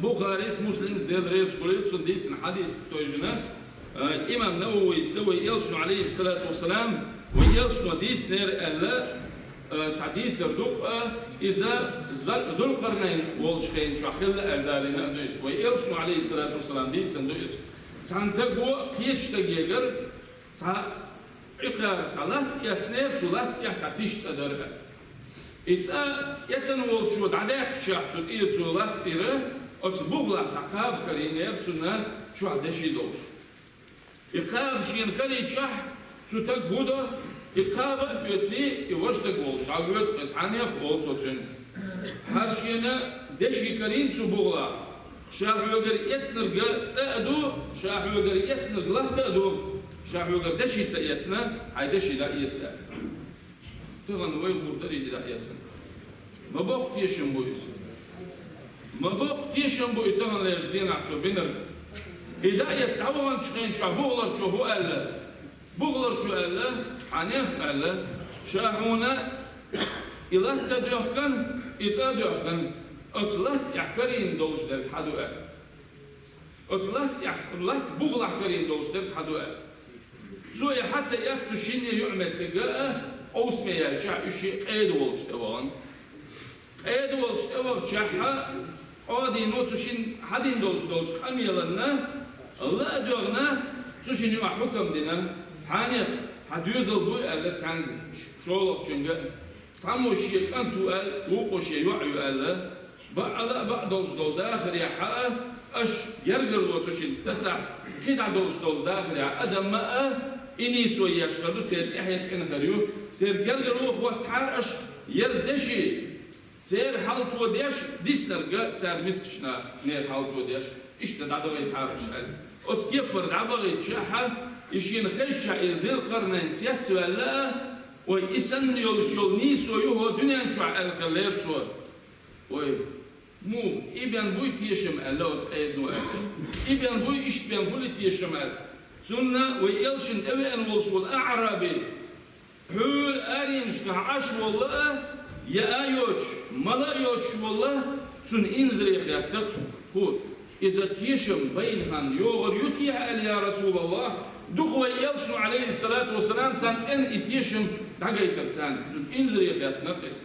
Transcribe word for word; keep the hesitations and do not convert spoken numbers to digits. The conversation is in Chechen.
Бухарис, Муслимс, Дела реза хуьлийла цунна, дийцина хьадис тойжина, э, имам Нававийс, вай элчано, алейхиссалату вассалам, вай элчано дийцинера аьлла, э, цхьа дийцар ду-кх, э, иза Зу-, Зулкъарнайн волчу хенан чохь хилла аьлла далийна а ду иза. Вай элчано, алейхиссалату вассалам, дийцина ду иза. Цхьана стаго кхечу стагегара цхьа Ӏикхар, цхьа латта эцнера, цу латта тӀехь цхьа тиша цӀа дара. И цӀа эцна волчо дӀадаьккхичахь цу тӀера, цу латта тӀера, оцу бугӀалахь цхьа кхаба карийнера цунна, чохь деши долуш. И кхаба шена карийчахь, цу стага хӀун до, и кхаба а оьций, и важа стаг волуш дӀавоьду-кх иза, хьанех, олу цо цуьнга. ХӀара шена деши карийна цу бугӀалахь, ша хьоьгара эцнарг цӀа а ду, ша хьоьгара эцнарг латта а ду, ша хьоьгара деши ца эцна, хьайн деши дӀаэца аьлла. Тахана вай гӀур дара и дӀаэцна. Ма боккха тешам бу иза. Ма боккха тешам бу и таханлерчу дийнахь цо бинарг. И дӀаэцна дӀаваханчу хенчохь бугӀаларчо хӀун аьлла? БугӀаларчо аьлла, хьанех аьлла, ша хьуна и латта а доьхкина, и цӀа а доьхкина, оцу латта тӀехь карийна долуш дерг хьан ду аьлла. Оцу латта тӀехь, латта бугӀалахь карийна долуш дерг хьан ду аьлла. Цо и хьан ца эцна, цу шинне юьхь-меттиг а къовсаме яьлчахь, уьш и къеда волчу тӀе вахана. Къеда волчу тӀе вахчахьа, къадийно цу шин хьадийна долуш долчу къамеланна, ла а доьгӀна, цу шин юкъахь хьукам дина, хьанех, хьан доьзал буй аьлла цхьаьнга, шолгӀачуьнга, цхьаммо шен кӀант ву аьлла, вукхо шен йоӀ ю аьлла, баъ а ла а баъ долуш долу дахарехь а, аша гергарло цу шинца тасахь, кхин дӀа долуш долу дахарехь адамма а, и нийсо еш хир ду, церан тӀаьхье цӀена хир ю, церан гергарло хӀоттахьара аша, яра деши, церан хьалто деш, диснарг а цара мискачу нах, нехан хьалто деш, иштта дӀадахийтахьара аша аьлла. Оцу кепара дӀабахийтчахьа, и шена хезчахь, и Зулкъарнайн цецваьлла а, ой, и санна йолуш йолу нийсо ю хӀокху дуьнен чохь аьлла хиллера цо. Ой, муха, и бен буй тешам аьлла оцу къедано аьлла. И бен буй, иштта бен хуьлий тешам аьлла. Цунна вай элчанна тӀевеана волуш волу аъраби, хьуьлла аренашкахь Ӏаш волла а, яа йоцуш, мала а йоцуш волла, цунна инзаре хеттара, хӀу, иза тешам байна хан йогӀур ю техьа аьлла, я Расулаллах, дукха вай элчано, алейхиссалату вассалам, царна цӀена и тешам дӀагайтар царна, цунна инзаре хеттара иза.